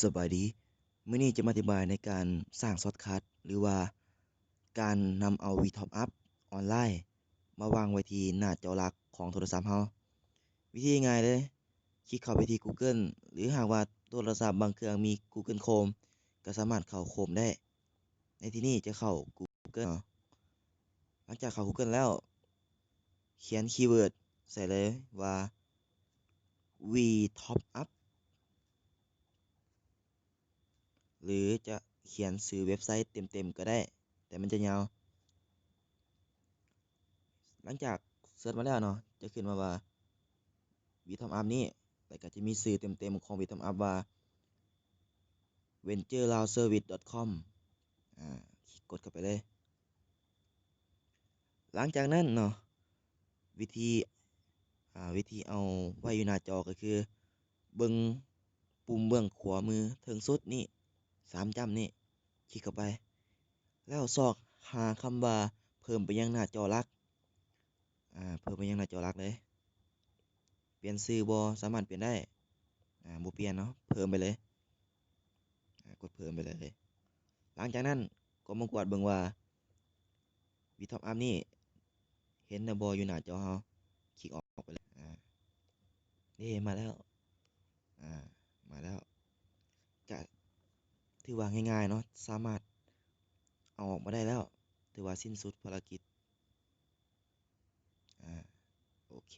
ສະບາຍດີ, ມື້ນີ້ຈະມາອະທິບາຍໃນການສ້າງຊອດຄັດ ຫຼືວ່າການນຳເອົາ WeTopUp ອອນລາຍມາວາງໄວ້ທີ່ໜ້າຈໍຫຼັກຂອງໂທລະສັບເຮົາ. ວິທີງ່າຍເລີຍ, ຄລິກເຂົ້າໄປທີ່ Google ຫຼືຫາກວ່າໂທລະສັບບາງເຄື່ອງມີ Google Chrome ກໍສາມາດເຂົ້າ Chrome ໄດ້. ໃນທີ່ນີ້ຈະເຂົ້າ Google ເນາະ. ຫຼັງຈາກເຂົ້າ Google ແລ້ວ ຂຽນຄີເວີດໃສ່ເລີຍວ່າ WeTopUp ຫຼືຈະຂຽນຊື່ເວັບໄຊເຕັມໆກໍໄດ້ ແຕ່ມັນຈະຍາວ. ຫຼັງຈາກເສີດມາແລ້ວເນາະ ຈະຂຶ້ນມາວ່າ WeTopUp ນີ້ ແລ້ວກໍຈະມີຊື່ເຕັມໆຂອງ WeTopUp ວ່າ venturelaoservice.com ອາ ຄລິກກົດເຂົ້າໄປເລີຍ. ຫຼັງຈາກນັ້ນເນາະ ວິທີ ອາ ວິທີເອົາໄວ້ຢູ່ໜ້າຈໍກໍຄື ເບິ່ງປຸ່ມເບື້ອງຂວາມືເທິງສຸດນີ້ ສາມຈ້ຳນີ້ ຄລິກເຂົ້າໄປ ແລ້ວຊອກຫາຄຳວ່າ ເພີ່ມໄປຍັງໜ້າຈໍຫຼັກ ອາ ເພີ່ມໄປຍັງໜ້າຈໍຫຼັກເລີຍ. ປ່ຽນຊື່ບໍ່? ສາມາດປ່ຽນໄດ້. ອາ ບໍ່ປ່ຽນເນາະ, ເພີ່ມໄປເລີຍ. ອາ ກົດເພີ່ມໄປເລີຍ. ຫຼັງຈາກນັ້ນກໍມາກວດເບິ່ງວ່າ WeTopUp ນີ້ເຫັນແລ້ວບໍ່ຢູ່ໜ້າຈໍເຮົາ? ຄລິກອອກໄປເລີຍ. ອາ ເດ້ ມາແລ້ວ. ອາ ມາແລ້ວ. ກະຖືວ່າງ່າຍໆເນາະ, ສາມາດເອົາອອກມາໄດ້ແລ້ວ. ຖືວ່າສິ້ນສຸດພາລະກິດ. ອາ ໂອເຄ.